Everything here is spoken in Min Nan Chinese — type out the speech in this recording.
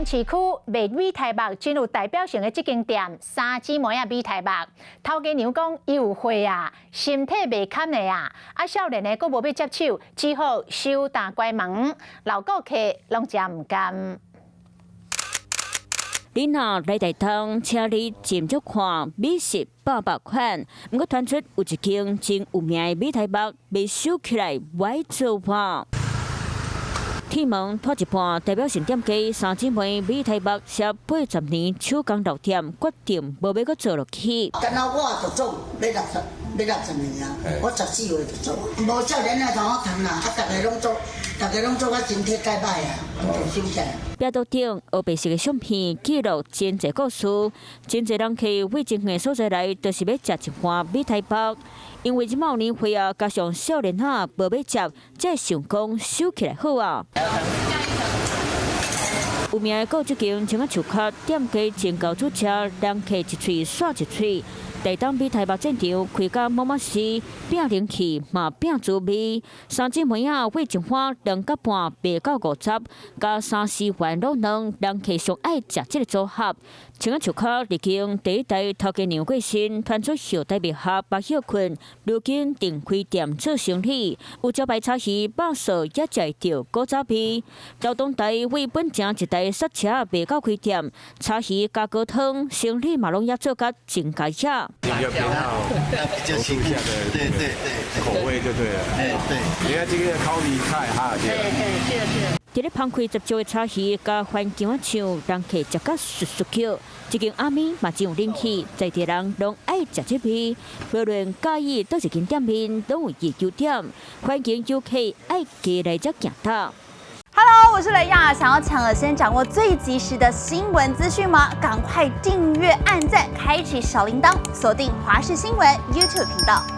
南市區賣米苔目真有代表性的這間店，三姊妹仔米苔目，頭家娘講伊有歲啊，身體袂堪的啊，啊少年的閣無欲接手，只好收擔關門，老顧客攏誠毋甘。你若來台東，請你斟酌看美食百百款，毋過傳出有一間真有名的米苔目，欲收起來歹做法。鐵門拖一半，代表性店家三姊妹米苔目，是80年手工老店，決定無欲閣做落去。敢若我就做欲六十，欲60年啊！我14歲就做，無少年仔同我談啦，啊，逐家攏做，逐家攏做較身體較歹啊，就收起來。壁桌頂黑白色的相片記錄真濟故事，真濟人客為真遠所在來，就是欲食一碗米苔目。因為這馬年歲啊，加上少年仔無欲接，才會想講收起來好啊。有名的古這間青仔樹跤店家真𠢕煮食，人客一喙煞一喙。台東米苔目戰場開甲滿滿是，拼人氣嘛拼滋味。三姊妹仔為一碗2角半賣到50，加三絲丸滷卵，人客上愛食這个組合。青仔樹跤歷經第一代頭家娘過身，傳出後代袂合縛歇睏，如今重開店做生意，有招牌柴魚肉臊也食會著古早味。勞動台為本前一代剎車袂到開店，柴魚加高湯，生意嘛攏也做甲真佳呀。比較偏好比較新下的對對對口味就對了。哎對，你看這個烤魚菜哈，對對對。佇咧芳開10招的柴魚，佮番薑仔醬，人客食甲簌簌叫。這間暗暝嘛真有人氣，在地人攏愛食這味。無論佮意佗一間店面，攏有伊優點，歡迎遊客愛加來遮行透。 Hello，我是雷亞，想要搶先掌握最及時的新聞資訊嗎？趕快訂閱、按讚、開啟小鈴鐺，鎖定華視新聞 YouTube 頻道。